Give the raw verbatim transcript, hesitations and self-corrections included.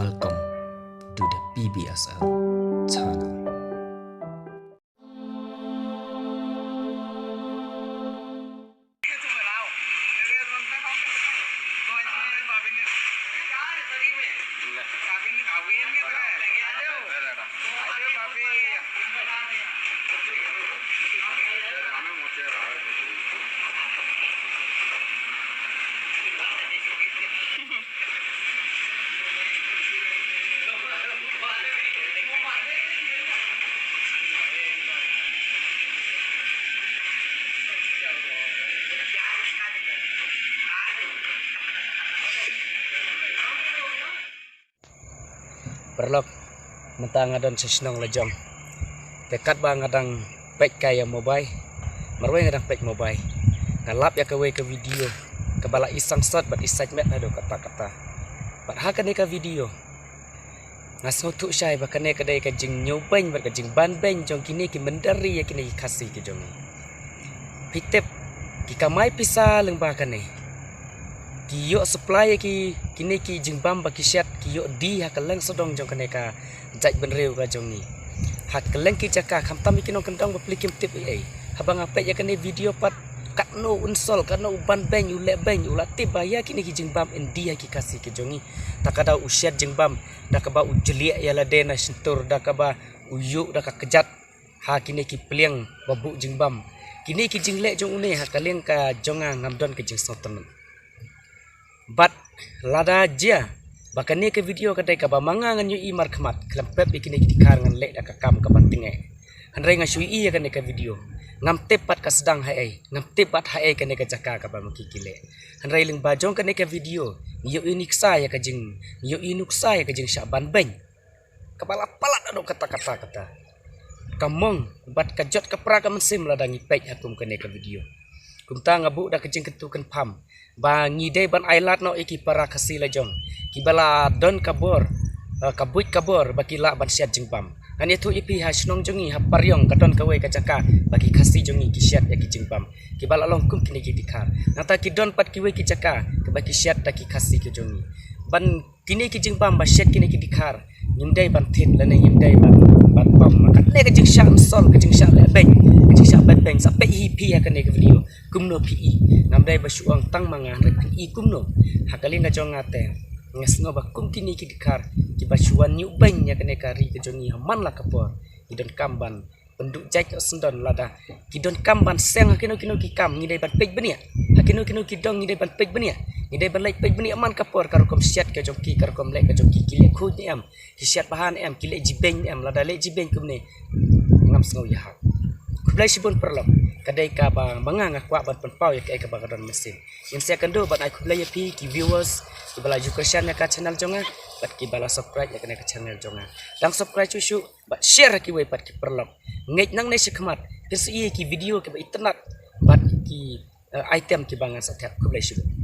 Welcome to the P B S L channel. Paralok, mynta nga don sha shnong lajong. Te katba nga dang peit kai ïa mobile, marwei nga dang peit mobile, nga lap ïa kawei ka video kaba la i sangsot bad i sait met haduh katta katta. Bad ha kane ka video nga sngewthuh shai ba kane ka dei ka jingñiewbeiñ bad ka jingbanbeiñ jong kine ki mynder ri ïa kine ki Khasi ki jong ngi. Phi tip, ki kamai pisa lyngba kane. Ki ïoh supply ïa ki, kine ki jingbam ba ki shet, ki ïoh die ha kylleng sawdong jong kane ka jaitbynriew ka jong ngi. Ha kylleng ki jaka, khamtam ïa ki nongkyndong bapli kim tip ei ei. Haba nga peit ïa kane video pat, katno u nsol, katno u banbeiñ, u lehbeiñ, u la tip ba ïa kine ki jingbam yn die ha ki Khasi ki jong ngi. Ta ka daw u shet jingbam, da kaba u jlieh ïa lade na shyntur, da kaba u ïuh da ka kjat ha kine ki pliang ba buh jingbam. Kine ki jingleh jong une ha ka liang ka jong nga ngam don ka jingsngewtynnat. Bad lada jia ba kane ka video ka dei kaba ma nga ngan ïohi markhmat, khlem pep ïa kine ki dkhar ngan leh da ka kam kaba tyngeh. Hynrei nga shu ïohi ïa kane ka video, ngam tip pat ka sdang ha ei, ngam tip pat ha ei kane ka jaka kaba ma ki ki leh. Hynrei lyngba jong kane ka video ngi ïohi nuksa ïa ka jing, ngi ïohi nuksa ïa ka jingshah banbeiñ kaba la palat haduh katta katta katta. Ka mong bad ka jot ka pra ka mynsiem lada ngi peit ha kum kane ka video. Kumta nga buh da ka jingkyntu kynpham ba ngi dei ban ailad noh ïa ki para Khasi lajong kiba la don ka bor, eh, ka buit ka bor ba ki lah ban shet jingbam. Ngan ïathuh ïa phi, ha shnong jong ngi ha Pariong ka don kawei ka jaka ba ki Khasi jong ngi ki shet ïa ki jingbam kiba la long kum kine ki dkhar. Nangta ki don pat kiwei ki jaka kaba ki shet da ki Khasi ki jong ngi. Ban kine ki jingbam ba shet kine ki dkhar, ngim dei ban thied lane ngim dei ban, ban bam. Ma kane ka jingshah nsol, ka jingshah lehbeiñ, ka jingshah banbeiñ, sa peit hi phi ha kane ka video kumno phi i. Ngam dei ba shu ong tang ma nga, hynrei phi i kumno. Ha ka liang ka jong nga te nga sngew ba kum kine ki dkhar kiba shu wan ñiewbeiñ ïa kane ka ri ka jong ngi ha man la ka por, ki donkam ban pynduh jait noh syndon lada ki donkam ban seng ha kino kino ki kam, ngi dei ban peit bniah. Ha kino kino ki dong ngi dei ban peit bniah. Ngi dei ban leit peit bniah man ka por, ka rukom shet ka jong ki, ka rukom leh ka jong ki, ki leh khuid ne em, ki shet bha ne em, ki leh jibeiñ ne em. Lada leh jibeiñ kumne ngam sngew ïahap. Khublei shibun paralok, ka dei kaba ma nga nga kwah ban pynpaw ïa kaei kaba ka don mynsiem. Ngin sa ïakynduh ban ai khublei ïa phi ki viewers kiba la ju kyrshan ïa ka channel jong nga bad kiba la subscribe ïa kane ka channel jong nga. Dang subscribe shuh shuh bad share ha kiwei pat ki paralok. Ngeit nangne shakhmat phin sa ïohi ki video kiba itynnat bad ki, eh, item kiba ngan sa thep. Khublei shibun.